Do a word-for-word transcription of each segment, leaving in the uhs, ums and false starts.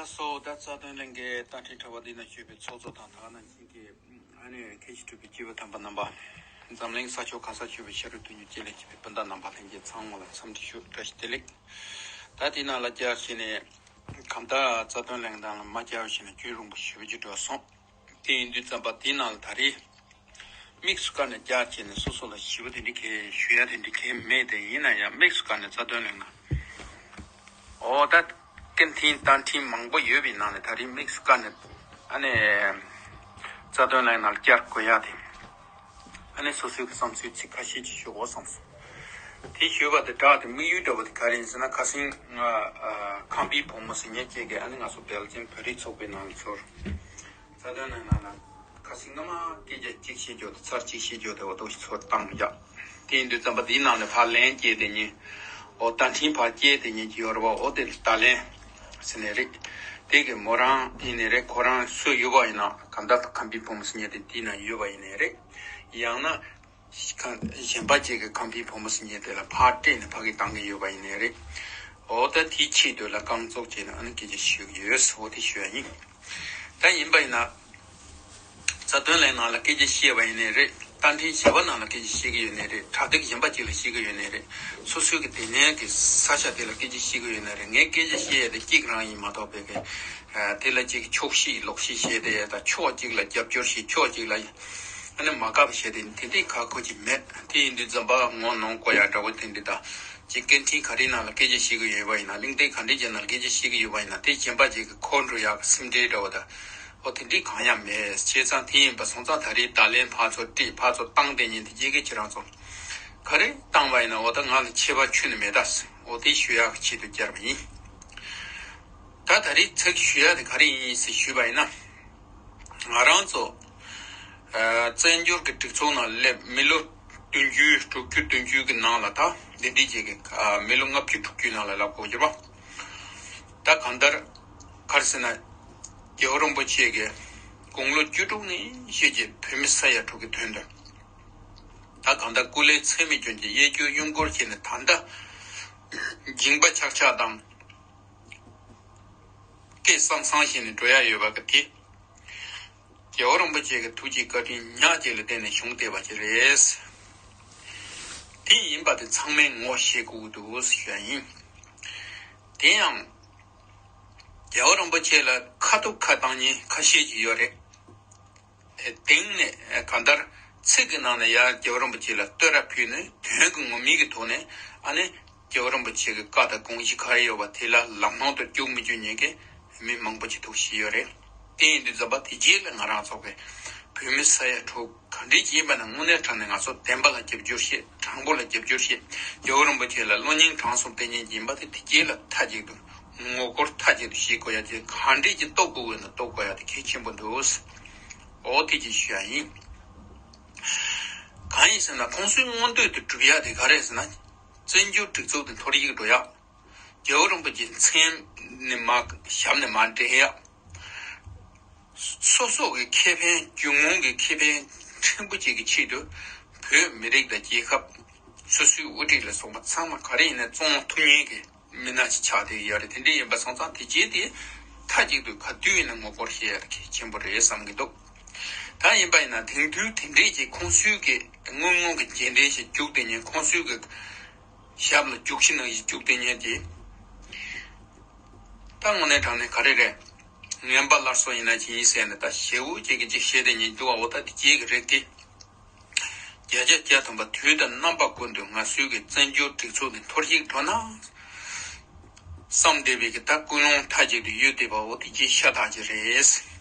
སོ། ད་རྩ་དོན་གླིང་གི་རྟ་མགྲིན་དྲ་བ་འདི་ན་བཞུགས་པའི་ཚོགས་གཙོ་དང་དག་སྣང་ཅན་གྱི་ཨ་ནེ་མཁན་ཆེན་གྲུབ་པའི་སྐྱེས་བུ་དམ་པ་རྣམ་པ། འཛམ་གླིང་ས་ཕྱོགས་གང་སར་བཞུགས་པའི་ཕྱི་རོལ་དུ་ཉུལ་སྐྱེས་ལས་སྐྱེས་པའི་སྤུན་ཟླ་རྣམ་པ་ལྷན་རྒྱས་ཚང་མ་ལ་འཚམས་འདྲི་ཞུ། བཀྲ་ཤིས་བདེ་ལེགས། ད་དེ་ནང་ལ་བཅར་བྱས་ནས་གང་ལྟར་རྩ་དོན་གླིང་དང་ལ་མ་བཅར་བྱས་ནས་རྒྱུན་རིང་པོ་ཞེ་པོ་ཅིག་འགྲོ་སོང་། དེ་ཡིན་དུས་ཙམ་པ་དེའི་ནང་ལ་ད་རེས་དམིགས་སུ་བཀར་ནས་བཅར་བྱས་ནས་སོ་སོ་ལ་ཞེ་པོ་དེ་འདྲ་གས་ཞུ་ཡ་དེ་འདྲ་གས་མེད་དེ། ཡིན་ན་ཡང་དམིགས་སུ་བཀར་ནས་རྩ་དོན་གླིང་ན། འོ་ད་སྐད་འཕྲིན་རྟ་འཕྲིན་མང་པོ་ཡོད་པའི་ནང་ནས་ད་རེས་དམིགས་སུ་བཀར་ནས་ཨ་ནེ་རྩ་དོན་གླིང་ནང་ལ་བཅར་དགོས་ཡ་དེ། ཨ་ནེ་སོ་སོའི་གི་བསམ་ཚུལ་ཚིག་ཁ་ཤས་ཅིག་ཞུ་དགོས་བསམ་སོང་། དེ་ཞུས་པ་དེ་དྲག་དེ་དམིགས་ཡུལ་འདྲ་བོ་དེ་ག་རེ་ཡིན་ཟེར་ན། ཁ་སང་ང་ཨ་ཁམས་པའི་བུ་མོ་ཟེར་མཁན་ཅིག་གིས་ཨ་ནེ་ང་ཚོ་སྦེལ་ཇམ་བོད་རིགས་ཚོགས་པའི་ནང་ལ་ཚུར་རྩ་དོན་གླིང་ནང་ལ་ཁ་སང་སྔ་མ་སྐད་ཆ་གཅིག་བཤད་རྒྱུ་དེ་ཚར་གཅིག་བཤད་རྒྱུ་དེ་འོ་དོ་ཞིག་ཚུར་བཏང་ཡ། དེ་ཡིན་དུས་ཙམ་པ་འདིའི་ནང་ནས་ཕར་ལན་སྐྱེལ་དེ་ཉིན། འོ་རྟ་འཕྲིན་ཕར་སྐྱེལ་དེ་ཉིན་གྱི་ཡོད་རེད་བ། འོ་དེ་ད་ལན་ཟེར་ནས་རེད། དེ་གི་མོ་རང་ཡིན་ནའི་རེད། ཁོ་རང་སུ་ཡོད་པ་ཡིན་ན་གང་ལྟར་ཁམས་པའི་བུ་མོ་ཟེར་མཁན་དེ་དེའི་ནང་ཡོད་པ་ཡིན་ནའི་རེད། ཡང་ན་གཞན་པ་ཅིག་གི་ཁམས་པའི་བུ་མོ་ཟེར་མཁན་དེ་ལ་ཕར་སྤྲད་ནས་ཕ་གི་བཏང་གི་ཡོད་པ་ཡིན་ནའི་རེད། འོ་ད་དེའི་ཆེད་དུ་ལ་རྐང་བཙུགས་བྱས་ནས་ཨ་ནི་སྐད་ཆ་ཞུ་གི་ཡོད། འོ་དེ་ཞུ་ཡ་ཡིན། ད་ཡིན་པ་ཡིན་ན། རྩ་དོན་གླིང་ནང་ལ་སྐད་ཆ་བཤད་པ་ཡིན་ནའི་རེད། རྟ་མགྲིན་གཞན་པ་ནང་ལ་སྐད་ཆ་བཤད་ཀྱི་ཡོད་ནའི་རེད། དྲ་ཐོག་གཞན་པ་ཅིག་ལ་བཤད་ཀྱི་ཡོད་ནའི་རེད། སོ་སོའི་གི་དེ་ནས་གི་ས་ཆ་དེ་ལ་སྐད་ཆ་བཤད་ཀྱི་ཡོད་ནའི་རེད། ངས་སྐད་ཆ་བཤད་ཡ་དེ་གཅིག་རང་ཡིན་མ་གཏོགས་པའི་གི་དེ་ལ་ཅིག་ཕྱོགས་བཤིག་ལོག་བཤིག་བྱས་ཏེ་ད་ཕྱོགས་གཅིག་ལ་རྒྱབ་སྐྱོར་བྱེད། ཕྱོགས་གཅིག་ལ་ཨ་ནི་མ་དགའ་བ་བྱས་ཏེ་དེ་འདྲའི་ཁག་ཁུར་ཅིག་མེད། དེ་ཡིན་དུས་ཙམ་པ་ངོ་གནོང་དགོས་ཡ་འདྲ་བོ་དེ་འདྲ་ད་ཅིག་སྐད་འཕྲིན་ག་རེ་ནང་ལ་སྐད་ཆ་བཤད་ཀྱི་ཡོད་པ་ཡིན་ན། གླེང་སྟེགས་ག་འདྲ་ཅིག་ནང་ལ་སྐད་ཆ་བཤད་ཀྱི་ཡོད་པ་ཡིན་ན། དེ་གཞན་པ་ཅིག་གི་འཁོར་འགྲོ་ཡག་གི་སེམས་ཁྲལ་འདྲ་བོ་ད། འོ་དེ་འདྲའི་གང་ཡང་མེད། བྱས་ཙང་དེ་ཡིན་པ་སོང་ཙང་ད་རེས་ད་ལན་ཕར་ཚུར་སྤྲད་ཕར་ཚུར་བཏང་དེ་ཉིན་དེ་རྗེས་ཀྱི་ཁྱེད་རང་ཚོ་ག་རེ་བཏང་བ་ཡིན་ན་འོ་ད་ང་ལ་ཁྱད་པར་ཁྱོན་ནས་མེད་ད། འོ་དེ་ཞུ་ཡག་གི་ཆེད་དུ་བཅར་བ་ཡིན། ད་ད་རེས་ཚིག་ཞུ་ཡག་དེ་ག་རེ་ཡིན་ཟེར་ཞུས་པ་ཡིན་ན། ང་རང་ཚོ་ཨ་བཙན་བྱོལ་གྱི་སྒྲིག་འཛུགས་ནང་སླེབས་མི་ལོ་བདུན་ཅུ་དྲུག་ཅུ་བདུན་ཅུ་གི་ནང་ལ་ད་འདི་འདྲའི་ཅིག་གི་ཨ་མི་ལོ་ལྔ་བཅུ་དྲུག་ཅུ་ནང་ལ་ལབ་དགོས་ཀྱི་རེད་པ། ད་གང་ལྟར་ག་རེ་ཟེར་ན། རྒྱལ་བ་རིན་པོ་ཆེ་གིས་དགུང་ལོ་བཅུ་དྲུག་ནས་བཤད་ཀྱི་བོད་མི་ས་ཡ་དྲུག་གི་དོན་དུ། ད་གང་ལྟར་སྐུ་ལས་ཚད་མེད་བསྐྱོན་གྱི་གཡས་བསྐྱོད་གཡོན་སྐོར་བྱས་ནས་ད་ལྟ་མཇིང་པ་ཆག་ཆག་དང་སྐད་སང་སང་བྱས་ནས་འགྲོ་ཡ་ཡོད་པ་གི་དེ། རྒྱལ་བ་རིན་པོ་ཆེ་གི་ཐུགས་རྗེ་བཀའ་དྲིན་ཉག་གཅིག་ལ་བརྟེན་ནས་བྱུང་བསྡད་པ་ཅིག་རེད། དེ་ཡིན་པ་དེ་ཚང་མས་ངོ་ཤེས་དགོས་ཀྱི་འདུག་ཞུ་ཡ་ཡིན། དེ་ཡང་། རྒྱལ་བ་རིན་པོ་ཆེ་ལ་ཁ་ཐུག་ཁ་བཏང་མཁན་ཁ་ཤས་ཅིག་ཡོད་རེད། དེང་ནས་གང་ལྟར་ཚིག་གི་ནང་ནས་ཡར་རྒྱལ་བ་རིན་པོ་ཆེ་ལ་བསྟོད་ར་ཕུལ་ནས་དོན་གྱི་ངོ་མའི་གི་ཐོག་ནས་ཨ་ནི་རྒྱལ་བ་རིན་པོ་ཆེ་གི་བཀའ་དང་དགོངས་གཞི་ག་རེ་ཡོད་པ་དེ་ལ་ལམ་ལྷོང་དུ་བཅུག་མི་བཅུག་ཉན་མཁན་མི་མང་པོ་ཅིག་འདུག་ཤེས་ཡོད་རེད། དེ་ཡིན་དུས་ཙམ་པ་དེ་རྗེས་ལ་ང་རང་ཚོ་གི་བོད་མི་ས་ཡ་དྲུག་ག་འདྲས་ཅིག་ཡིན་པ་ན་དངོས་གནས་དྲང་གནས་ང་ཚོ་བདེན་པ་ལ་རྒྱབ་སྐྱོར་བྱེད། དྲང་པོ་ལ་རྒྱབ་སྐྱོར་བྱེད། རྒྱལ་བ་རིན་པོ་ཆེ་ལ་བློ་སྙིང་བྲང་གསུམ་བསྟེན་མཁན་ཡིན་པ་དེ་དེ་རྗེས་ལ་མཐའ་གཅིག་ཏུ་ངོ་སྐོར་མཐའ་གཅིག་ཏུ་བྱེད་དགོས་ཡ་དེ་ག་འདྲས་ཀྱི་རྟོགས་དགོས་ན་རྟོགས་དགོས་ཡ་དེ་གལ་ཆེན་པོ་འདུག་འོ་དེ་ཅིག་ཞུ་ཡ་ཡིན། གང་ཡིན་ཟེར་ན་ཁོང་ཚོའི་མངོན་འདོད་དེ་སྒྲུབ་ཡ་དེ་ག་རེ་ཟེར་ན། བཙན་བྱོལ་སྒྲིག་འཛུགས་དེ་འཐོར་ཞིག་འགྲོ་ཡ། རྒྱལ་བ་རིན་པོ་ཆེ་མཚན་ནས་མ་ཞབས་ནས་མ་འདྲེན་ཡ། སོ་སོ་གི་ཁེ་ཕན་རྒྱུ་དངོས་ཀྱི་ཁེ་ཕན་ཕྲན་བུ་གཅིག་གི་ཆེད་དུ་བོད་མི་རིགས་དང་རྒྱལ་ཁབ་སོ་སོའི་དབུ་ཁྲིད་ལ་སོགས་པ་ཚང་མ་ག་རེ་ཡིན་ན་བཙོང་ཐུབ་མཁན་གྱི་མི་སྣ་ཞིག་ཆགས་བསྡད་ཡོད་རེད། དེ་འདྲ་ཡིན་པ་སོང་ཙང་དེ་རྗེས་དེ་མཐའ་གཅིག་ཏུ་ག་དུས་ཡིན་ན་ངོ་སྐོར་བྱེད་ཡ་གལ་ཆེན་པོ་རེད་བསམ་གྱི་འདུག་ད་ཡིན་པ་ཡིན་ན་དེང་དུས་དེ་འདྲས་ཀྱི་ཁོང་ཚོའི་གི་དངོས་དངོས་ཀྱི་རྗེས་འབྲེལ་ཞིག་རྒྱུགས་བསྡད་མཁན་ཁོང་ཚོའི་གི་ཞབས་ལ་རྒྱུག་ཤི་ནང་བཞིན་རྒྱུག་བསྡད་མཁན་དེ། ད་དངོས་གནས་དྲང་གནས་ག་རེ་རེད། ངན་པ་སླར་གསོ་ཡིན་ན་ཅི་ཡིན་ཟེར་ནས་ད་ཞེ་པོ་ཅིག་གི་ཅིག་བཤད་དེ་ཉིན་འདུག་བ། འོ་ད་དེ་སྐྱེས་ཀྱི་རེད་དེ། བརྒྱ་ཆ་བརྒྱ་ཐམ་པ་དུས་དང་རྣམ་པ་ཀུན་ཏུ་ང་ཚོའི་གི་བཙན་བྱོལ་སྒྲིག་འཛུགས་འདི་འཐོར་ཞིག་འགྲོ་ན་བསམ་བསྡད་པའི་གི་ད་ཀུན་སློང་མཐའ་གཅིག་ཏུ་ཡོད་བསྡད་པ། འོ་དེ་ཅིག་ཤ་སྟག་ཅིག་རེད།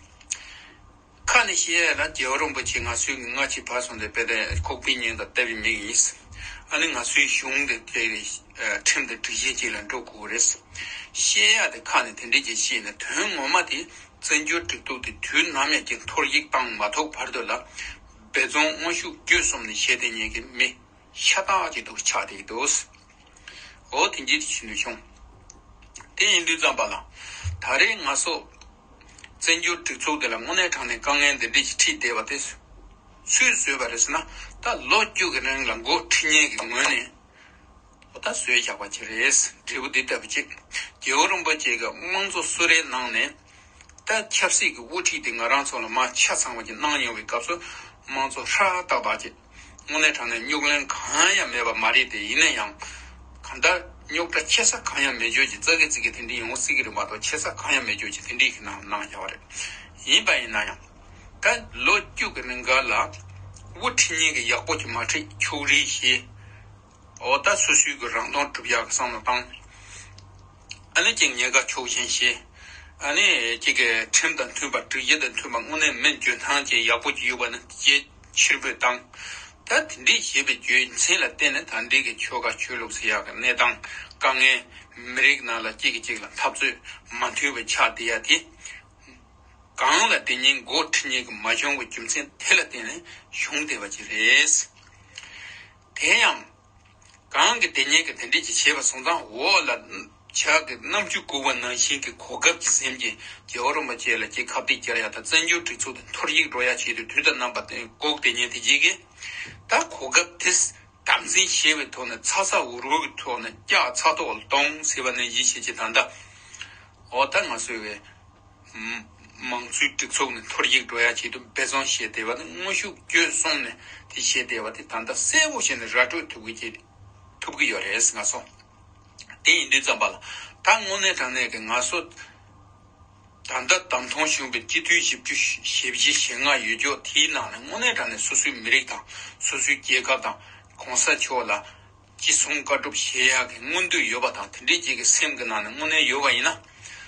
ཁ་ནས་བཤད་ཡ་ལ་རྒྱལ་བ་རིན་པོ་ཆེ་ང་ཚོའི་སྔ་ཕྱི་བར་གསུམ་དུ་དཔེ་དེ་ཁོག་པའི་སྙིང་དང་ལྟ་བའི་མིག་ཡིན། ཨ་ནི་ང་ཚོའི་གཞུང་དེ་དེ་ཁྲིམས་དང་སྒྲིག་གཞི་གཅིག་ལ་འགྲོ་དགོས་རེད། བཤད་ཡ་དེ་ཁ་ནས་དེ་འདྲས་ཅིག་བཤད་ནས་དོན་ངོ་མ་དེ་བཙན་བྱོལ་སྒྲིག་འཛུགས་དེ་དུས་ནམ་ཡང་ཅིག་འཐོར་ཞིག་བཏང་མ་ཐུབ་བར་དུ་ལ་འབད་བརྩོན་དངོས་ཤུགས་བརྒྱུད་གསུམ་ནས་བྱས་ཏེ་ཉན་གྱི་མི་ཤ་སྟག་ཅིག་འདུག་ཆགས་བསྡད་ཀྱི་འདུག་འོ་དེ་འདྲ་ཞིག་ཏུ་བྱུང་། དེ་ཡིན་དུས་ཙམ་པ་ལ། ད་རེས་ང་ཚོ་བཙན་བྱོལ་སྒྲིག་འཛུགས་དེ་ལ་དངོས་གནས་དྲང་གནས་དཀའ་ངལ་འདི་འདྲ་ཞིག་འཕྲད་བསྡད་པ་དེ། སུས་བཟོས་པ་རེད་ཟེར་ན། ད་ལོ་བཅུ་གི་རིང་ལ་འགོ་ཁྲིད་མཁན་གྱི་ངོས་ནས། ད་བཟོས་བཞག་པ་ཅིག་རེད། འབྲས་བུ་འདི་ལྟ་བུ་ཅིག་རྒྱལ་བ་རིན་པོ་ཆེ་གི་དམངས་གཙོ་སུ་རའི་ནང་ནས། ད་ཆབ་སྲིད་ཀྱི་དབུ་ཁྲིད་དེ་ང་རང་ཚོ་ལ་མ་ཆ་ཚང་བ་ཅིག་གནང་ཡོང་བའི་སྐབས་སུ། དམངས་གཙོ་ཧྲ་ཏག་ཏག་ཅིག་དངོས་གནས་དྲང་གནས་རྙོག་གླེང་གང་ཡང་མེད་པ་མ་རེད་དེ། ཡིན་ན་ཡང་། གང་ལྟར་རྙོག་དྲ་ཆེ་ས་གང་ཡང་མེད་རྒྱུ་ཅིག་ཙག་གི་ཙིག་གི་དེ་འདྲ་ཡོང་སྲིད་ཀྱི་རེད་མ་གཏོགས། ཆེ་ས་གང་ཡང་མེད་རྒྱུ་ཅིག་དེ་འདྲའི་གི་ནང་གནང་བཞག་པ་རེད། ཡིན་པ་ཡིན་ན་ཡང་། ད་ལོ་བཅུ་གི་རིང་ག་ལ། དབུ་ཁྲིད་མཁན་གི་ཡག་པོ་ཅིག་མ་ཁྲིད། ཕྱོགས་རིས་བྱས། འོ་ད་སོ་སོའི་གི་རང་དོན་སྒྲུབ་ཡག་གི་བསམ་བློ་བཏང་། ཨ་ནི་ཅིག་ཉེན་ཁ་ཕྱོགས་ཞེན་བྱས། ཨ་ནི་ཅིག་གི་ཁྲིམས་དང་མཐུན་པ། སྒྲིག་གཞི་དང་མཐུན་པ། དངོས་གནས་མི་འཇོན་ཐང་ཅན་ཡག་པོ་ཅིག་ཡོད་པ་ནི་དེ་ཕྱིར་འབུད་བཏང་། ད་དེ་འདྲའི་བྱས་པའི་རྒྱུ་མཚན་ལ་བརྟེན་ནས་ད་འདི་གི་ཆོལ་ཁ་ཆོས་ལུགས་ཟེར་ཡག་གི་གནས་སྟངས་དཀའ་ངལ། མི་རིགས་ནང་ལ་གཅིག་གིས་གཅིག་ལ་འཐབ་རྩོད་མ་མཐུན་པའི་ཆགས་བསྡད་ཡ་དེ། གང་ལ་དེ་ཉིད་འགོ་ཁྲིད་མཁན་གྱི་མ་བྱུང་བའི་རྒྱུ་མཚན་དེ་ལ་བརྟེན་ནས་བྱུང་བསྡད་པ་ཅིག་རེད། དེ་ཡང་། གང་གི་དེ་ཉིད་ཀྱི་དེ་འདྲས་ཀྱི་བྱས་པ་སོང་ཙང་། འོག་ལ་ཆ་གི་རྣམ་འགྱུར་གུག་པ་ནང་བཞིན་གྱི་གོ་སྐབས་ཀྱི་སེམས་ཀྱིས་རྒྱལ་བ་རིན་པོ་ཆེ་ལ་ཅིག་ཁ་གཏད་བཅར་ཡ་དང་། བཙན་བྱོལ་སྒྲིག་འཛུགས་དེ་འཐོར་ཞིག་འགྲོ་ཡ་ཆེད་དུ་དུས་དང་རྣམ་པ་དེ་སྒུག་བསྡད་མཁན་དེ་གཅིག་གིས། ད་གོ་སྐབས་དེ་དམ་འཛིན་བྱས་པའི་ཐོག་ནས་ཚ་ཚ་འུར་འུར་གྱི་ཐོག་ནས་བཀྱག་ཚ་ཐོག་ལ་གཏོང་ཟེར་བ་ནང་བཞིན་བྱས་ཀྱི་ད་ལྟ། འོ་ད་ང་ཚོའི་གི་མང་གཙོའི་སྒྲིག་འཛུགས་ནས་འཐོར་ཞིག་འགྲོ་ཡ་ཆེད་དུ་འབད་བརྩོན་བྱས་བསྡད་པ་དེ། དངོས་ཤུགས་བརྒྱུད་གསུམ་ནས་དེ་བྱས་བསྡད་པ་དེ་ད་ལྟ་གསལ་པོ་བྱས་ནས་ར་སྤྲོད་ཐུབ་ཀྱི་ཐུབ་ཀྱི་ཡོད་རེད། ང་ཚོ་དེ་ཡིན་དུས་ཙམ་པ་ལ། ད་དངོས་གནས་དྲང་གནས་ཀྱི་ང་ཚོ་ད་ལྟ་བདམས་ཐོན་བྱུང་བའི་སྤྱི་འཐུས་བཞི་བཅུ་ཞེ་བཞི་ཞེ་ལྔ་ཡོད་ཀྱོག་དེའི་ནང་ནས་དངོས་གནས་དྲང་གནས་སོ་སོའི་མི་རིགས་དང་། སོ་སོའི་རྒྱལ་ཁབ་དང་། གོང་ས་མཆོག་ལ་ཅི་གསུང་བཀའ་སྒྲུབ་བྱེད་ཡག་གི་མངོན་འདོད་ཡོད་པ་དང་། དེ་འདྲའི་ཅིག་གི་སེམས་ཀྱི་ནང་ནས་དངོས་གནས་ཡོད་པ་ཡིན་ན།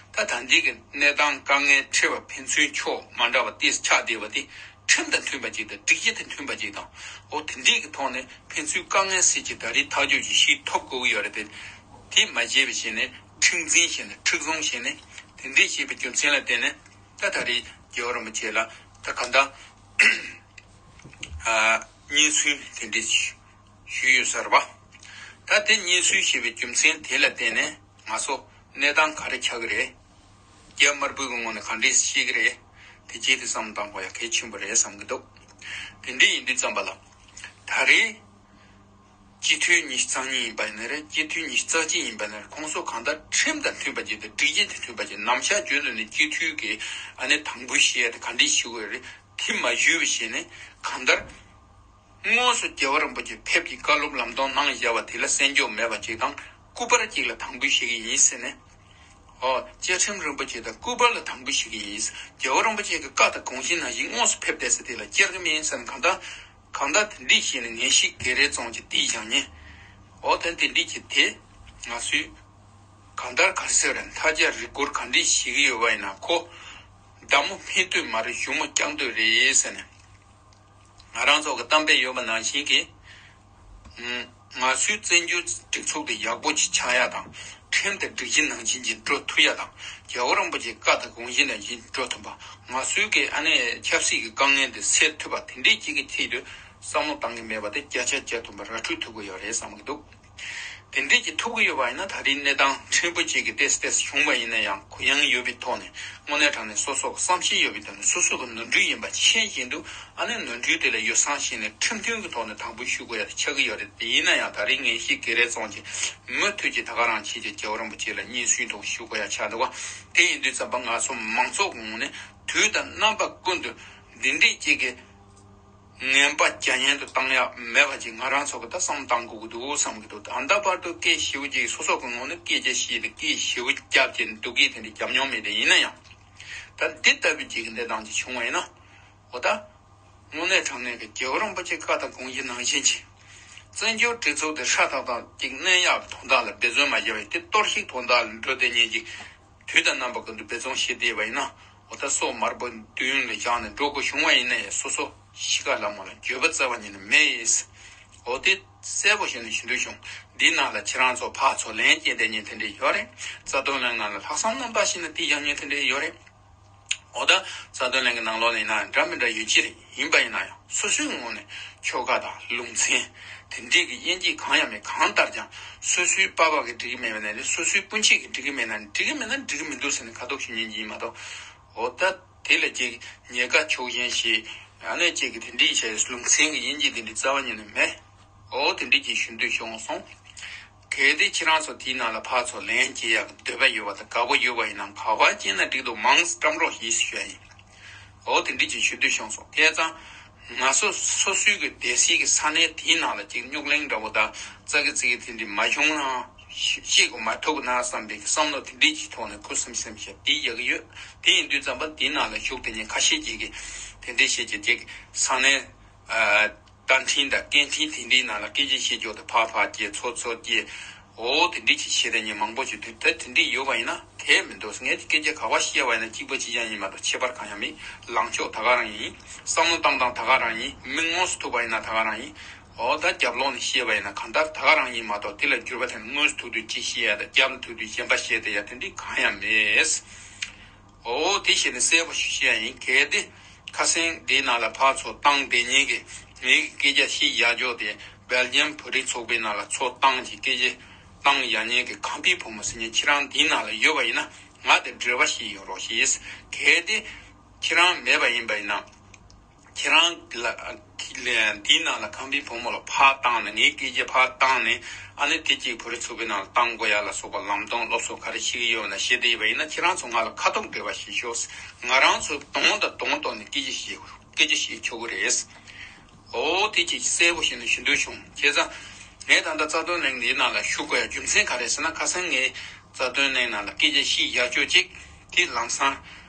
ད་ད་ལྟའི་གི་གནས་སྟངས་དཀའ་ངལ་འཕྲད་པ་ཕན་ཚུན་ཕྱོགས་མ་འདྲ་བ་དེ་ཆགས་བསྡད་པ་དེ། ཁྲིམས་དང་མཐུན་པ་ཅིག་དང་། སྒྲིག་གཞི་དང་མཐུན་པ་ཅིག་དང་། འོ་དེ་འདྲའི་གི་ཐོག་ནས་ཕན་ཚུན་དཀའ་ངལ་སེལ་གྱི་ད་རེས་ཐག་གཅོད་ཅིག་ཞིག་ཐོབ་དགོས་ཀྱི་ཡོད་རེད་དེ། དེ་མ་བྱས་པ་བྱས་ནས། མཁྲེགས་འཛིན་བྱས་ནས། མཁྲེགས་བཟུང་བྱས་ནས། དེ་འདྲའི་བྱས་པའི་རྒྱུ་མཚན་ལ་བརྟེན་ནས། ད་ད་རེས་རྒྱལ་བ་རིན་པོ་ཆེ་ལ་ད་ག་འདྲ། ཨ། སྙན་སེང་དེ་འདྲས་ཞུས་ཡོད་ས་རེད་པ། ད་དེ་སྙན་སེང་ཞུས་པའི་རྒྱུ་མཚན་དེ་ལ་བརྟེན་ནས་ང་ཚོ་གནས་སྟངས་ག་རེ་ཆགས་ཀྱི་རེད། རྒྱ་དམར་པོའི་ངོས་ནས་ག་འདྲས་ཤེས་ཀྱི་རེད། དེ་རྗེས་དེ་བསམ་བཏང་དགོས་ཡ་གལ་ཆེན་པོ་རེད་བསམ་གྱི་འདུག་དེ་འདྲས་ཡིན་དུས་ཙམ་པ་ལ། ད་རེས་སྤྱི་འཐུས་ཉི་ཤུ་རྩ་གཉིས་ཡིན་པ་ཡིན་ན་རེད། སྤྱི་འཐུས་ཉི་ཤུ་རྩ་གཅིག་ཡིན་པ་ཡིན་ན་རེད། ཁོང་ཚོ་གང་ལྟར་ཁྲིམས་དང་མཐུན་པ་ཅིག་དང་། སྒྲིག་གཞི་དང་མཐུན་པ་ཅིག་ནམ་ཞག་རྒྱུན་དུ་ནས་སྤྱི་འཐུས་ཀྱི་ཨ་ནི་དམ་འབུལ་བྱེད་ཡ་དེ་ག་འདྲས་ཞུ་དགོས་རེད། དེ་མ་ཞུས་པ་བྱས་ནས་གང་ལྟར། དངོས་སུ་རྒྱལ་བ་རིན་པོ་ཆེ་ཕེབས་ཀྱི་བཀའ་སློབ་ལམ་སྟོན་གནང་བཞག་པ་དེ་ལ་བསྲན་འཇོག་མེད་པ་ཅིག་དང་། སྐུ་པར་ཅིག་ལ་དམ་འབུལ་བྱེད་ཀྱི་ཡིན་ཟེར་ནས། ཨོ། བཅའ་ཁྲིམས་རིན་པོ་ཆེ་དང་སྐུ་པར་ལ་དམ་འབུལ་བྱེད་ཀྱི་ཡིན། རྒྱལ་བ་རིན་པོ་ཆེ་གི་བཀའ་དང་དགོངས་གཞི་ནང་བཞིན་དངོས་སུ་ཕེབས་བསྡད་ས་དེ་ལ་བཅར་གྱི་མིན་ཟེར་ནས། གང་ལྟར་གང་ལྟར་དེ་འདྲས་བྱས་ནས་ངེས་ཤེས་ག་རེ་བཙོང་བྱས་དེ་བཞག་ཉེ། ཨོ་དེ་དེ་འདྲས་བྱས་དེ་ང་ཚོས་གང་ལྟར་ག་རེ་ཟེར་རེད། མཐའ་རྒྱ་རེ་སྐོར་ག་འདྲས་བྱེད་ཀྱི་ཡོད་པ་ཡིན་ན། ཁོ་མདའ་མོ་འཕེན་འདོད་མ་རེད། གཞུ་མོ་བརྐྱང་འདོད་རེད་ཟེར་ནས། ང་རང་ཚོ་གི་གཏམ་དཔེ་ཡོད་པ་ནང་བཞིན་གྱི། ང་ཚོའི་བཙན་བྱོལ་སྒྲིག་འཛུགས་དེ་ཡག་པོ་ཅིག་ཆགས་ཡ་དང་། ཁྲིམས་དང་སྒྲིག་གཞི་ནང་བཞིན་ཅིག་འགྲོ་ཐུབ་ཡ་དང་། རྒྱལ་བ་རིན་པོ་ཆེའི་བཀའ་དང་དགོངས་གཞི་ནང་བཞིན་འགྲོ་ཐུབ་པ། ང་ཚོའི་གི་ཨ་ནི་ཆབ་སྲིད་ཀྱི་དཀའ་ངལ་འདི་སེལ་ཐུབ་པ། དེ་འདྲའི་ཅིག་གི་ཆེད་དུ་བསམ་བློ་བཏང་གི་མེད་པ་དེ་བརྒྱ་ཆ་བརྒྱ་ཐམ་པ་ར་འཕྲོད་ཐུབ་ཀྱི་ཡོད་རེད་བསམ་གྱི་འདུག་དེ་འདྲས་ཀྱི་ཐུབ་ཀྱི་ཡོད་པ་ཡིན་ན། ད་རེས་གནས་སྟངས་ཕྲན་བུ་ཅིག་གི་ཏོག་ཙམ་ཏོག་ཙམ་བྱུང་བ་ཡིན་ན་ཡང་། གུ་ཡངས་ཡོད་པའི་ཐོག་ནས། དངོས་གནས་དྲང་གནས་སོ་སོ་གི་བསམ་ཤེས་ཡོད་པའི་ཐོག་ནས། སོ་སོ་གི་ནོར་འཁྲུལ་ཡིན་པ་ཤེས་བཞིན་དུ། ཨ་ནི་ནོར་འཁྲུལ་དེ་ལ་ཡོ་བསྲང་བྱས་ནས་ཁྲིམས་མཐུན་གྱི་ཐོག་ནས་དམ་འབུལ་ཞུ་དགོས་ཡ་དེ་ཆགས་ཀྱི་ཡོད་རེད། དེ་ཡིན་ན་ཡང་ད་རེས་ངེས་ཤེས་ག་རེ་བཙོང་བྱས། མུ་མཐུད་ཀྱི་ད་ག་རང་བྱས་ཀྱི་རྒྱལ་བ་རིན་པོ་ཆེ་ལ་སྙན་སེང་དང་ཞུ་དགོས་ཡ་ཆགས་འདུག་བ། དེ་ཡིན་དུས་ཙམ་པ་ང་ཚོ་མང་ཚོགས་ཀྱི་ངོས་ནས་དུས་དང་རྣམ་པ་ཀུན་ཏུ་འདི་འདྲས་ཅིག་གི་ངན་པ་རྒྱ་ཡན་དུ་བཏང་ཡ་མེད་པ་ཅིག་ང་རང་ཚོ་གི་ད་བསམ་བཏང་དགོས་ཀྱི་འདུག་བསམ་གྱི་འདུག་ད་ལྟ་བར་དུ་སྐད་ཞེ་པོ་ཅིག་སོ་སོ་གི་ངོས་ནས་སྐད་ཆ་བཤད་དེ་སྐད་ཞེ་པོ་བརྒྱབ་ཀྱི་འདུག་གི། དེ་འདྲ་བརྒྱབ་མྱོང་མེད། དེ་ཡིན་ན་ཡང་། ད་འདི་ལྟ་བུའི་ཅིག་གི་གནས་སྟངས་ཅིག་བྱུང་བ་ཡིན་ན། འོ་ད། དངོས་གནས་དྲང་གནས་ཀྱི་རྒྱལ་བ་རིན་པོ་ཆེ་བཀའ་དང་དགོངས་གཞི་ནང་བཞིན་གྱི། བཙན་བྱོལ་སྒྲིག་འཛུགས་དེ་ཧྲ་ཐག་ཐག་ཅིག་གནས་ཡག་གི་དོན་དག་ལ་འབད་བརྩོན་མ་བྱས་པ་ཡིན་ཏེ། གཏོར་བཤིག་དོན་དག་ལ་འགྲོ་བསྡད་མཁན་གྱི། དུས་དང་རྣམ་པ་ཀུན་ཏུ་འབད་བརྩོན་བྱེད་བསྡད་པ་ཡིན་ན། འོ་ད་སྲོག་དམར་པོ་མདུན་ལ་བཞག་ནས་འགྲོ་དགོས་བྱུང་བ་ཡིན་ན་ཡང་། སོ་སོ་གཤིས་ཀ་ལ་མོ་ལ་འགྱོད་པ་རྩ་བ་ཉིད་ནས་མེད། འོ་དེ་གསལ་པོ་ཞིག་ནས་ཞུ་འདོད་བྱུང་། འདིའི་ནང་ལ་ཁྱེད་རང་ཚོ་ཕར་ཚུར་ལན་སྐྱེལ་བསྡད་མཁན་དེ་འདྲ་ཡོད་རེད། རྩ་དོན་ལྷན་ཁང་ལ་ལྷག་བསམ་རྣམ་དག་ཞིག་ནས་དེ་བཞག་མཁན་དེ་འདྲ་ཡོད་རེད། འོ་ད་རྩ་དོན་ལྷན་ཁང་ནང་ལོགས་ལ་ཡིན་ན་འདྲ་མི་འདྲ་ཡོད་ཀྱི་རེད། ཡིན་པ་ཡིན་ན་ཡང་། སོ་སོའི་ངོས་ནས་ཆོལ་ཁ་དང་ལུང་ཚན་དེ་འདྲས་ཀྱི་དབྱེ་འབྱེད་གང་ཡང་མེད། གང་ལྟར་ཀྱང་སོ་སོའི་པ་ཕ་གིས་འགྲིག་གི་མེད་པ་ན་རེད། སོ་སོའི་སྤུན་མཆེད་ཀྱིས་འགྲིག་གི་མེད་ན། འགྲིག་གི་མེད་ན་འགྲིག་གི་མི་འདུག་ཟེར་ནས་ཁ་ཐུག་ཞུ་མཁན་ཅིག་ཡིན་མ་གཏོགས། འོ་ད་དེ་ལ་ཅིག་ཉེན་ཁ་ཕྱོགས་ཞེན་ཞིག་ཨ་ནི་ཅིག་གི་དེ་འདྲས་བྱས། ལུང་ཚན་གྱི་དབྱེ་འབྱེད་དེ་འདྲས་རྩ་བ་ཉིད་ནས་མེད། འོ་དེ་འདྲས་ཅིག་ཞུ་འདོད་བྱུང་སོང་། གལ་ཏེ་ཁྱེད་རང་ཚོ་དེའི་ནང་ལ་ཕར་ཚུར་ལན་སྐྱེལ་ཡག་འདོད་པ་ཡོད་པ་དང་དགའ་པོ་ཡོད་པ་ཡིན་ན་ག་པར་སྐྱེལ་ན་འགྲིག་འདུག་མང་ཙམ་བཀྲམ་རོགས་ཞེས་ཞུ་ཡ་ཡིན། འོ་དེ་འདྲ་ཅིག་ཞུ་འདོད་བྱུང་སོང་། བྱས་ཙང་། ང་ཚོ་སོ་སོའི་གི་སྡེ་སྲིད་ཀྱི་ས་གནས་དེའི་ནང་ལ་ཅིག་རྙོག་གླེང་འདྲ་བོ་དང་ཙག་གི་ཙིག་གི་དེ་འདྲ་མ་བྱུང་ན་ཤེས་དགོས་མ་ཐུབ་ན་བསམ་པའི་བསམ་བློ་དེ་འདྲ་ཅིག་ཐོག་ནས་ཁུ་སིམ་སིམ་བྱས་དེ་ཡག་གི་ཡོད། དེ་ཡིན་དུས་ཙམ་པ་དེའི་ནང་ལ་ཞུགས་དེ་ཉིད་ཁ་ཤས་ཅིག་གིས་དེ་འདྲ་བྱས་ཀྱི་ཅིག་ས་གནས་ཨ། བརྡ་འཕྲིན་དང་སྐད་འཕྲིན་དེ་འདྲའི་ནང་ལ་སྐད་ཆ་བཤད་རྒྱུ་དེ་ཕར་ཕར་སྐྱེལ་ཚུར་ཚུར་སྐྱེལ། འོ་དེ་འདྲའི་ཅིག་བྱེད་མཁན་མང་པོ་ཞིག་འདུག་ད་དེ་འདྲའི་ཡོད་པ་ཡིན་ན་དེ་མི་འདུག་ངས་སྐད་ཆ་ག་པར་བཤད་པ་ཡིན་ན་གཅིག་པ་གཅིག་རྐྱང་ཡིན་མ་གཏོགས་ཁྱད་པར་གང་ཡང་མེད། ལངས་ཕྱོགས་ད་ག་རང་ཡིན། བསམ་བློ་བཏང་སྟངས་ད་ག་རང་ཡིན། མི་དངོས་སུ་ཐུག་པ་ཡིན་ན་ད་ག་རང་ཡིན། འོ་ད་རྒྱབ་ལོགས་ནས་བཤད་པ་ཡིན་ན་གང་ལྟར་ད་ག་རང་ཡིན་མ་གཏོགས་དེ་ལ་འགྱུར་བ་དེ་ནི་དངོས་སུ་ཐུག་དུས་གཅིག་བཤད་ཡ་དང་རྒྱབ་ལ་ཐུག་དུས་གཞན་པ་བཤད་བསྡད་ཡ་དེ་འདྲའི་གང་ཡང་མེད། འོ་དེ་བྱས་ནས་གསལ་པོ་ཞིག་བཤད་ཡ་ཡིན། གལ་ཏེ་ཁ་སང་དེའི་ནང་ལ་ཕར་ཚུར་བཏང་བསྡད་མཁན་གྱི་ངའི་སྐད་ཆ་བཤད་ཡག་ཅོག་དེ་སྦེལ་ཇམ་བོད་རིགས་ཚོགས་པའི་ནང་ལ་ཚུར་བཏང་གི་སྐད་ཆ་བཏང་ཡག་མཁན་གྱི་ཁམས་པའི་བུ་མོ་ཟེར་མཁན་ཁྱེད་རང་འདིའི་ནང་ལ་ཡོད་པ་ཡིན་ན་ང་དང་འབྲེལ་བ་ཞིག་ཡོང་རོགས་ཞེས། གལ་ཏེ་ཁྱེད་རང་མེད་པ་ཡིན་པ་ཡིན་ན། ཁྱེད་རང་ལ་འདིའི་ནང་ལ་ཁམས་པའི་བུ་མོ་ལ་ཕར་བཏང་ནས་ངའི་སྐད་ཆ་ཕར་བཏང་ནས་ཨ་ནི་དེ་གཅིག་བོད་རིགས་ཚོགས་པའི་ནང་ལ་བཏང་དགོས་ཡ་ལ་སོགས་པ་ལམ་སྟོན་སློབ་གསོ་ག་རེ་བྱེད་ཀྱི་ཡོད་ན་བྱེད་བསྡད་ཡོད་པ་ཡིན་ན་ཁྱེད་རང་ཚོ་ང་ལ་ཁ་ཐུག་འབྲེལ་བ་བྱེད་ཤོག་ང་རང་ཚོ་དོན་དང་དོན་ཐོག་ནས་སྐད་ཆ་བཤད་དགོས་སྐད་ཆ་བཤད་ཆོག་གི་རེད། འོ་དེ་གཅིག་གསལ་པོ་ཞིག་ནས་ཞུ་འདོད་བྱུང་། བྱས་ཙང་ངས་ད་ལྟ་རྩ་དོན་གླེང་འདིའི་ནང་ལ་ཞུགས་དགོས་ཡ་རྒྱུ་མཚན་ག་རེ་ཟེར་ན་ཁ་སང་ངས་རྩ་དོན་གླེང་ནང་ལ་སྐད་ཆ་བཤད་ཡག་ཅོག་ཅིག་དེ་ལམ་སང་།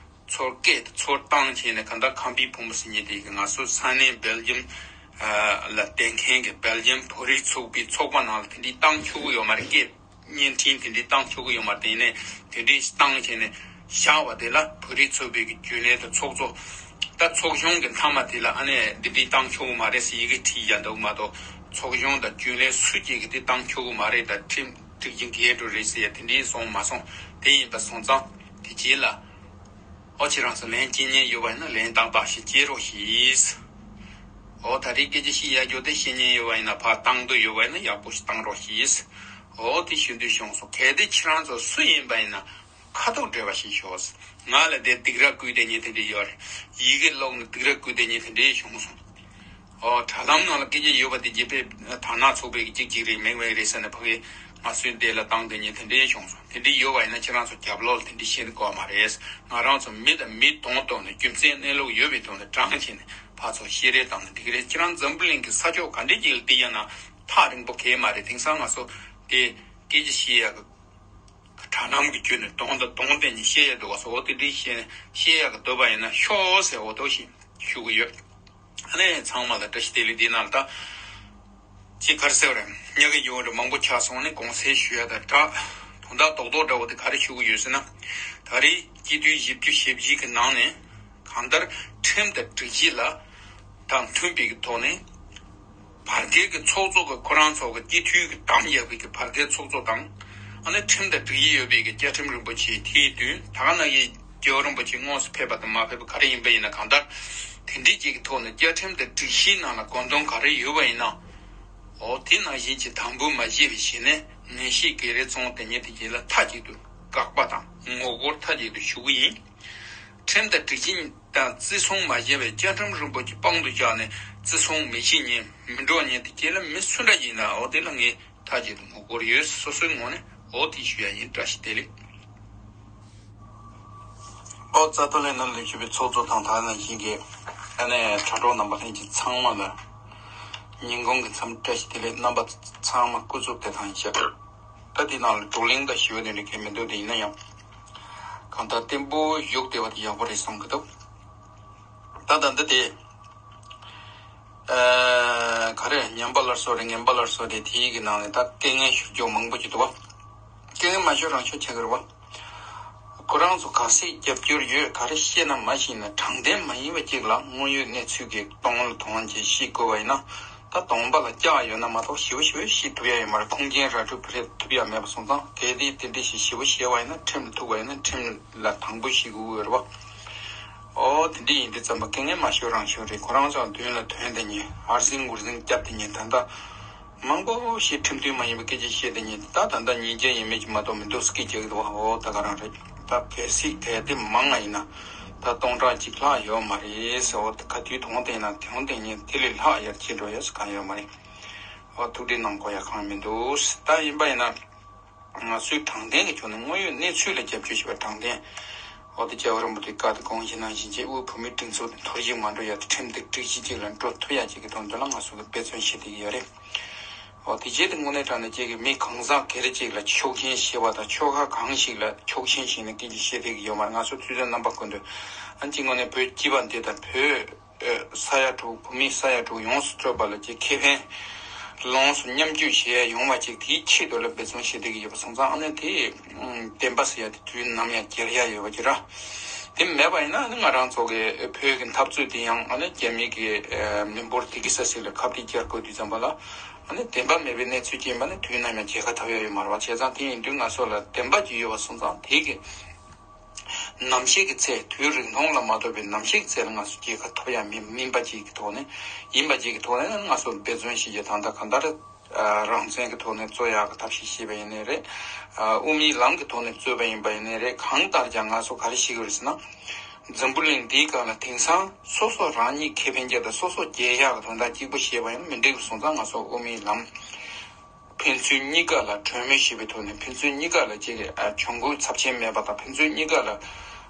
ཚུར་སྐད་ཚུར་བཏང་བྱས་ནས་གང་ལྟར་ཁམས་པའི་བུ་མོ་ཟེར་མཁན་དེ་གིས་ང་ཚོ་ས་གནས་སྦེལ་ཇམ་ལ་བསྡད་མཁན་གྱི་སྦེལ་ཇམ་བོད་རིགས་ཚོགས་པའི་ཚོགས་པ་ནང་ལ་དེ་འདྲའི་བཏང་ཆོག་གི་ཡོད་མ་རེད། སྐད་བརྙན་འཕྲིན་དེ་འདྲའི་བཏང་ཆོག་གི་ཡོད་མ་རེད། དེ་ཡིན་ནའི་དེ་འདྲའི་བཏང་བྱས་ནས་བཞག་པ་དེ་ལ་བོད་རིགས་ཚོགས་པའི་གི་རྒྱུན་ལས་དང་ཚོགས་གཙོ་ད་ཚོགས་གཞོན་གྱི་མཐའ་མ་དེ་ལ་ཨ་ནེ་འདི་འདྲའི་བཏང་ཆོག་གི་མ་རེད་ཟེར་ཡི་གེ་བྲིས་ཡ་འདུག་མ་གཏོགས་ཚོགས་གཞོན་དང་རྒྱུན་ལས་སུ་གཅིག་གིས་དེ་བཏང་ཆོག་གི་མ་རེད། ད་ཁྲིམས་སྒྲིག་གཞི་འགལ་འགྲོ་རེད་ཟེར་ཡ་དེ་འདྲའི་སོང་མ་སོང་། དེ་ཡིན་པ་སོང་ཙང་དེ་རྗེས་ལ། ཨོ་ཁྱེད་རང་ཚོ་ལན་སྐྱེལ་མཁན་ཡོད་པ་ཡིན་ན་ལན་ཏག་ཏག་ཞིག་སྐྱེལ་རོགས་ཞེས། ཨོ་ད་རེས་སྐད་ཆ་བཤད་ཡ་རྒྱུ་དེ་བཤད་མཁན་ཡོད་པ་ཡིན་ན་ཕར་བཏང་འདོད་ཡོད་པ་ཡིན་ན་ཡག་པོ་ཞིག་བཏང་རོགས་ཞེས། ཨོ་དེ་ཞུ་འདོད་བྱུང་སོང་། གལ་ཏེ་ཁྱེད་རང་ཚོ་སུ་ཡིན་པ་ཡིན་ན་ཁ་ཐུག་འབྲེལ་བ་ཞིག་ཤོག་ང་ལ་དེ་སྡིགས་ར་བསྐུལ་བསྡད་མཁན་དེ་འདྲ་ཡོད་རེད། ཡི་གེ་ཀློག་ནས་སྡིགས་ར་བསྐུལ་བསྡད་མཁན་དེ་འདྲ་བྱུང་སོང་། ཨོ་དྲ་ལམ་ནང་ལ་སྐད་ཆ་ཡོད་པ་དེ་རྒྱ་བོད་དར་ནག་ཚོགས་པའི་གཅིག་གཅིག་རེད་མེད་མེད་རེད་ཟེར་ནས་ཕ་གི་ང་ཚོའི་འདི་ལ་བཏང་དེ་ཉིད་དེ་འདྲའི་བྱུང་སོང་། དེ་འདྲའི་ཡོད་པ་ཡིན་ན་ཁྱེད་རང་ཚོ་རྒྱབ་ལོགས་ལ་དེ་འདྲའི་བཤད་དགོས་པ་མ་རེད། ང་རང་ཚོ་མི་དང་མི་དོན་ཐོག་ནས་རྒྱུ་མཚན་གནས་ལུགས་ཡོད་པའི་ཐོག་ནས་དྲང་བྱས་ནས་ཕར་ཚུར་བཤད་རེས་བཏང་ན་འགྲིག་གི་རེད། ཁྱེད་རང་འཛམ་བུ་གླིང་གི་ས་ཕྱོགས་ག་འདྲའི་ཅིག་ལ་བསྡད་ཡོད་ན་ཐག་རིང་པོ་གས་མ་རེད། དེང་སང་ང་ཚོ་དེ་སྐད་ཆ་བཤད་ཡག་གི་དྲ་ལམ་གྱི་བརྒྱུད་ནས་དོན་དང་དོན་ལྡན་ཉིད་བཤད་ཡ་འདུག་ག་སོགས་དེ་འདྲའི་བཤད་བཤད་ཡ་གི་འདོད་པ་ཡིན་ན་ཤོག་ཟེར་འོ་ཐོག་ཞིག་ཞུ་གི་ཡོད། ཨ་ནི་ཚང་མ་ལ་བཀྲ་ཤིས་བདེ་ལེགས། འདི་ནང་ལ་ད་ཅི་ག་རེ་ཟེར་བ་རེད། ཉག་གི་ཡོང་རེ་མང་པོ་ཆགས་སོང་ནས་དགོངས་སེལ་ཞུ་ཡ་ད་དྲག་དོན་དག་རྡོག་རྡོག་འདྲ་བོ་དེ་ག་རེ་ཞུ་གི་ཡོད་ཟེར་ན། ད་རེས་སྤྱི་འཐུས་བཞི་བཅུ་ཞེ་བཞི་གི་ནང་ནས་གང་ལྟར་ཁྲིམས་དང་སྒྲིག་གཞི་ལ་དང་མཐུན་པའི་གི་ཐོག་ནས། བར་བརྒལ་གྱི་ཚོགས་གཙོ་གི་ཁོ་རང་ཚོ་གི་སྤྱི་འཐུས་ཀྱི་དམ་བཞག་པའི་གི་བར་བརྒལ་ཚོགས་གཙོ་དང་། ཨ་ནི་ཁྲིམས་དང་སྒྲིག་གཞི་ཡོད་པའི་གི་བཅའ་ཁྲིམས་རིན་པོ་ཆེ་དེའི་མདུན་ད་ག་ནང་བཞིན་རྒྱལ་བ་རིན་པོ་ཆེ་དངོས་སུ་ཕེབས་པ་དང་མ་ཕེབས་པ་ག་རེ་ཡིན་པ་ཡིན་ན་གང་ལྟར། དེ་འདྲའི་ཅིག་གི་ཐོག་ནས་བཅའ་ཁྲིམས་དང་སྒྲིག་གཞིའི་ནང་ལ་དགོངས་དོན་ག་རེ་ཡོད་པ་ཡིན་ན། འོ་དེ་ནང་བཞིན་གྱི་དམ་འབུལ་མ་བྱས་པའི་ཞེ་ནས་ངེས་ཤེས་སྒེར་རེ་ཚོང་དེ་ཉིད་དེ་རྗེས་ལ་མཐའ་གཅིག་ཏུ་དགག་པ་དང་ངོ་རྒོལ་མཐའ་གཅིག་ཏུ་ཞུ་གི་ཡིན། ཁྲིམས་དང་སྒྲིག་གཞི་དང་བརྩི་སྲུང་མ་བྱས་པའི་བཅའ་ཁྲིམས་རིན་པོ་ཆེ་དཔང་དུ་བཞག་ནས་བརྩི་སྲུང་མི་བྱེད་མཁན་མི་འགྲོ་མཁན་དེ་རྗེས་ལ་མི་སུ་འདྲ་ཡིན་ན་འོ་དེ་ལ་ངས་མཐའ་གཅིག་ཏུ་ངོ་རྒོལ་ཡོད། སོ་སོའི་ངོས་ནས་འོ་དེ་ཞུ་ཡ་ཡིན། བཀྲ་ཤིས་བདེ་ལེགས། ཨོ་རྩ་དོན་ལས་རྣམས་ལས་ཞུས་པའི་ཚོགས་གཙོ་དང་ད་ནང་བཞིན་གྱི་ཨ་ནེ་དྲ་གྲོགས་རྣམ་པ་ལྷན་རྒྱས་ཚང་མ་ལ་ཉིན་གུང་གི་མཚམས་བཀྲ་ཤིས་བདེ་ལེགས། རྣམ་པ་ཚང་མ་སྐུ་གཟུགས་བདེ་ཐང་ཡོད། ད་དེ་ནང་ལ་བགྲོ་གླེང་དང་ཞི་བ་དེ་འདྲ་གལ་མི་འདུག་དེ་ཡིན་ན་ཡང་གང་ལྟར་བརྟན་པོ་བཞུགས་བསྡད་པ་དེ་ཡག་པོ་རེད་བསམ་གི་འདུག་ད་ད་འདི་དེ། ཨ། ག་རེ་ཉན་པ་སླར་གསོ་རེད། ཉན་པ་སླར་གསོ་རེད། དེའི་གི་ནང་ནས་ད་སྐད་ངན་ཤོད་རྒྱུ་མང་པོ་ཅིག་འདུག་བ། སྐད་ངན་མ་ཤོད་རང་ཤོད་ཆགས་ཀྱི་རེད་བ། ཁོ་རང་ཚོ་ག་སྲིད་རྒྱབ་སྐྱོར་ཡོད་ག་རེ་བཤད་ན་མ་ཤེས་ན་དྲང་བདེན་མ་ཡིན་པ་ཅིག་ལ་དངོས་ཡོད་གནས་ཚུལ་གྱི་སྟོང་ལ་དོན་ཅིག་ཤེས་དགོས་པ་ཡིན་ན་ད་གདོང་པ་ལ་སྐྱག་ཡོད་ན་མ་གཏོགས་ཞེ་པོ་ཞེ་པོ་ཤེས་ཐུབ་ཡ་ཡོད་མ་རེད། ཁུངས་སྐྱེལ་ར་སྤྲོད་བྱེད་ཐུབ་ཡ་མེད་པ་སོང་ཙང་གལ་ཏེ་དེ་འདྲ་ཞིག་ཞེ་པོ་བཤད་པ་ཡིན་ན་ཁྲིམས་ལ་ཐུག་པ་ཡིན་ན་ཁྲིམས་ལ་དང་པོ་ཞིག་དགོས་ཀྱི་ཡོད་རེད་བ། ཨོ་དེ་འདྲ་ཡིན་དུས་ཙམ་པ་སྐད་ངན་མ་ཤོད་རང་ཤོད་རེད། ཁོ་རང་ཚོ་མདུན་ལ་ཐོན་དེ་ཉིད་ཧར་སིང་ངུར་སིང་བརྒྱབ་དེ་ཉིད་ད་ལྟ་མང་པོ་ཞིག་ཁྲིམས་མཐུན་མ་ཡིན་པའི་སྐད་ཆ་བཤད་དེ་ཉིད་ད་ད་ལྟ་ཉིན་རྒྱུན་ཡིན་མིན་གྱི་མ་གཏོགས་མི་འདུག་སྐད་རྒྱག་གི་འདུག་ཨོ་ད་ག་རང་རེད། ད་གལ་སྲིད་གལ་ཏེ་མང་ང་ཡིན་ན་ད་སྟོང་ཕྲག་གཅིག་ལྷག་ཡོད་མ་རེད་ཟེར། ཨོ་ད་ག་དུས་དོན་དེ་ཡིན་ན་དོན་དེ་ཉིད་དེ་ལས་ལྷག་ཡར་ཕྱིན་འགྲོ་ཡས་གང་ཡོད་མ་རེད། ཨོ་ཐུགས་འདྲི་གནང་དགོས་ཡ་གང་མི་འདུག་ད་ཡིན་པ་ཡིན་ན། ང་ཚོའི་དྲང་བདེན་གྱི་ཕྱོགས་ནས་དངོས་ཡོད་གནས་ཚུལ་ལ་རྒྱབ་སྐྱོར་བྱེད་པའི་དྲང་བདེན། འོ་དེ་རྒྱལ་བ་རིན་པོ་ཆེའི་བཀའ་དང་དགོངས་གཞི་ནང་བཞིན་བྱས་དབུས་བོད་མིའི་སྒྲིག་འཛུགས་དེ་འཐོར་ཞིག་མ་འགྲོ་ཡ་དེ་ཁྲིམས་སྒྲིག་སྒྲིག་གཞི་གཅིག་ལ་འགྲོ་ཐུབ་ཡ་གཅིག་གི་དོན་དུ་ལ་ང་ཚོ་གི་འབད་བརྩོན་བྱེད་བསྡད་ཀྱི་ཡོད་རེད། འོ་དེ་རྗེས་དེ་དངོས་གནས་དྲང་གནས་ཅིག་གི་མི་གང་ཟག་སྒེར་གཅིག་ལ་ཆོག་མཆན་ཞུས་པ་དང་ཆོལ་ཁ་གང་ཞིག་ལ་ཆོག་མཆན་ཞུས་ནས་སྐད་ཆ་བཤད་བསྡད་ཀྱི་ཡོད་མ་རེད། ང་ཚོ་ཚུལ་ཁྲིམས་རྣམ་པ་ཀུན་ཏུ་ཨ་ནི་གཅིག་དངོས་གནས་བོད་སྤྱི་པ་འདི་དང་བོད། ས་ཡ་དྲུག་བོད་མི་ས་ཡ་དྲུག་ཡོངས་སུ་གཙོས་པ་ལ་ཀྱི་ཁེ་ཕན་ལོངས་སུ་མཉམ་སྤྱོད་བྱེད་ཡ་ཡོང་བ་ཅིག་དེའི་ཆེད་དུ་ལ་འབད་བརྩོན་བྱེད་བསྡད་ཀྱི་ཡོད་པ་སོང་ཙང་ཨ་ནི་དེ་བདེན་པ་ཟེར་ཡ་དེ་དུས་ནམ་ཡང་འགྱེལ་ཡ་ཡོད་པ་ཅིག་ར། དེ་མེད་པ་ཡིན་ན་ཨ་ནི་ང་རང་ཚོ་གི་བོད་ཀྱི་འཐབ་རྩོད་དེ་ཡང་ཨ་ནི་རྒྱ་མི་གི་མི་འབོར་དེ་གི་ས་ཞིག་ལ་ཁ་གཏད་བཅག་དགོས་དུས་ཙམ་པ་ལ་ཨ་ནི་བདེན་པ་མེད་པའི་གནས་ཚུལ་ཅིག་ཡིན་པ་ནི་དུས་ནམ་ཡང་འགྱེལ་ཁ་ཐོབ་ཡ་ཡོད་མ་རེད་བ། བྱས་ཙང་དེ་ཡིན་དུས་ང་ཚོ་ལ་བདེན་པ་ཅིག་ཡོད་པ་སོང་ཙང་དེ་གི་ནམ་ཞིག་གི་ཚེ་དུས་རིང་ཐུང་ལ་མ་ལྟོས་པའི་ནམ་ཞིག་གི་ཚེ་ལ་ང་ཚོ་རྒྱལ་ཁ་ཐོབ་ཡ་མིན་མིན་པ་ཅིག་གི་ཐོག་ནས་ཡིན་པ་ཅིག་གི་ཐོག་ནས་ང་ཚོ་འབད་བརྩོན་བྱེད་རྒྱུ་ད་ལྟ་གང་ལྟར་རང་བཙན་གྱི་ཐོག་ནས་རྩོད་ཡག་གི་ཐབས་ཤེས་བྱས་པ་ཡིན་ནའི་རེད། དབུ་མའི་ལམ་གྱི་ཐོག་ནས་རྩོད་པ་ཡིན་པ་ཡིན་ནའི་རེད། གང་ལྟར་ཀྱང་ང་ཚོ་ག་རེ་བྱེད་དགོས་རེད་ཟེར་ན། འཛམ་བུ་གླིང་འདིའི་སྒང་ལ་དེང་སང་སོ་སོ་རང་ཉིད་ཁེ་ཕན་རྒྱག་དང་སོ་སོ་རྒྱལ་ཡག་གི་དོན་དག་གཅིག་པོ་བྱས་པ་ཡིན་ན་མི་འགྲིག་པ་སོང་ཙང་ང་ཚོ་དབུ་མའི་ལམ། ཕན་ཚུན་གཉིས་ཀ་ལ་གྲོས་མོལ་བྱེད་པའི་ཐོག་ནས་ཕན་ཚུན་གཉིས་ཀ་ལ་ཅིག་གྱོང་གུད་ཚབས་ཆེན་མེད་པ་དང་ཕན་ཚུན་གཉིས་ཀ་ལ་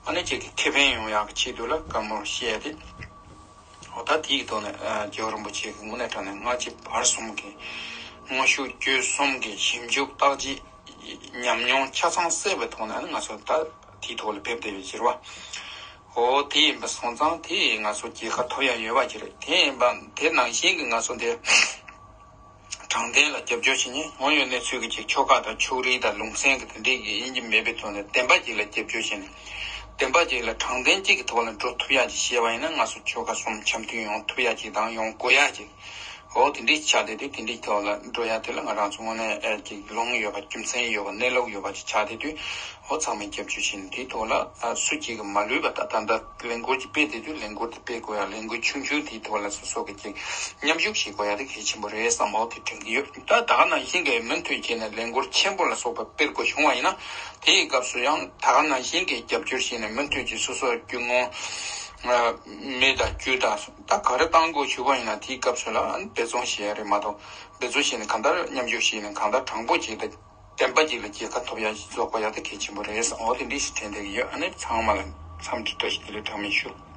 ཨ་ནི་ཅིག་ཁེ་ཕན་ཡོང་ཡག་གི་ཆེད་དུ་ལ་བཀའ་མོལ་བཤད་དེ། འོ་ད་དེའི་ཐོག་ནས་རྒྱལ་བ་རིན་པོ་ཆེ་གི་དངོས་གནས་དྲང་གནས་སྔ་ཕྱི་བར་གསུམ་གྱི་དངོས་ཤུགས་བརྒྱུད་གསུམ་གྱི་ཞིབ་འཇུག་བརྟག་དཔྱད་ཉམས་མྱོང་ཆ་ཚང་གསལ་བའི་ཐོག་ནས་ཨ་ནི་ང་ཚོ་ད་དེའི་ཐོག་ལ་ཕེབས་བསྡད་པའི་ཕྱིར་བ། འོ་དེ་ཡིན་པ་སོང་ཙང་དེ་ང་ཚོ་རྒྱལ་ཁ་ཐོབ་ཡ་ཡོད་པ་ཅིག་རེད། དེ་ཡིན་པ་དེ་ནང་བཞིན་གྱི་ང་ཚོ་དེ། དྲང་བདེན་ལ་རྒྱབ་སྐྱོར་བྱེད་མཁན་དངོས་ཡོད་གནས་ཚུལ་གྱི་ཅིག་ཆོལ་ཁ་དང་ཕྱོགས་རིས་དང་ལུང་ཚན་གྱི་དེ་འདྲའི་གི་ཡིན་གྱི་མེད་པའི་ཐོག་ནས་བདེན་པ་ཅིག་ལ་རྒྱབ་སྐྱོར་བྱས་ནས་བདེན་པ་ཅིག་ལ་དྲང་བདེན་གཅིག་གི་ཐོག་ལ་འགྲོ་ཐུབ་ཡག་ཅིག་བྱས་པ་ཡིན་ན་ང་ཚོ་ཆོལ་ཁ་གསུམ་འཆམ་མཐུན་ཡོང་ཐུབ་ཡག་ཅིག་དང་ཡོང་དགོས་ཡག་ཅིག་འོ་དེ་འདྲའི་ཆགས་བསྡད་དུས་དེ་འདྲའི་ཐོག་ལ་འགྲོ་ཡག་དེ་ལ་ང་རང་ཚོ་དངོས་གནས་ཨེ་ཅིག་ལོང་ཡོད་པ་རྒྱུ་མཚན་ཡོད་པ་གནས་ལུགས་ཡོད་པ་ཅིག་ཆགས་བསྡད་དུས། འོ་ཚང་མས་རྒྱབ་སྐྱོར་བྱས་ནས་དེའི་ཐོག་ལ་ཨ་སུ་གཅིག་གིས་མ་ལུས་པ་ད་ད་ལྟ་ལས་འགུལ་གྱི་སྤེལ་བསྡད་དུས་ལས་འགུལ་དེ་སྤེལ་དགོས་ཡ། ལས་འགུལ་ཆུང་ཆུང་དེའི་ཐོག་ལ་སོ་སོ་གི་ཅིག་མཉམ་ཞུགས་བྱེད་དགོས་ཡ་དེ་གལ་ཆེན་པོ་རེད་བསམ། འོ་དེ་དྲན་གྱི་ཡོད། ད་ད་ག་ནང་བཞིན་གྱི་མུ་མཐུད་བྱས་ནས་ལས་འགུལ་ཆེན་པོ་ལ་སོགས་པ་སྤེལ་དགོས་བྱུང་བ་ཡིན་ན་དེའི་སྐབས་སུ་ཡང་ད་ག་ནང་བཞིན་གྱི་རྒྱབ་སྐྱོར་བྱས་ནས་མུ་མཐུད་ཀྱི་སོ་སོ་རྒྱུ་དངོས་མི་དང་རྒྱུ་དང་ད་ག་རེ་བཏང་དགོས་བྱུང་བ་ཡིན་ན་དེའི་སྐབས་སུ་ལ་འབད་བརྩོན་བྱེད་ཡ་རེད་མ་གཏོགས་འབད་བརྩོན་བྱས་ནས་གང་ལྟར་མཉམ་ཞུགས་བྱས་ནས་གང་ལྟར་དྲང་པོ་བྱས་ཏེ། བདེན་པ་ཅིག་ལ་རྒྱལ་ཁ་ཐོབ་ཡག་ཅིག་རྫོགས་པ་ཡག་དེ་གལ་ཆེན་པོ་རེད་ཟེར། འོ་དེ་འདྲ་ཞིག་དྲན་བསྡད་ཀྱི་ཡོད། ཨ་ནི་ཚང་མ་ལ་འཚམས་འདྲི་བཀྲ་ཤིས་བདེ་ལེགས་གྲངས་མེད་ཞུ།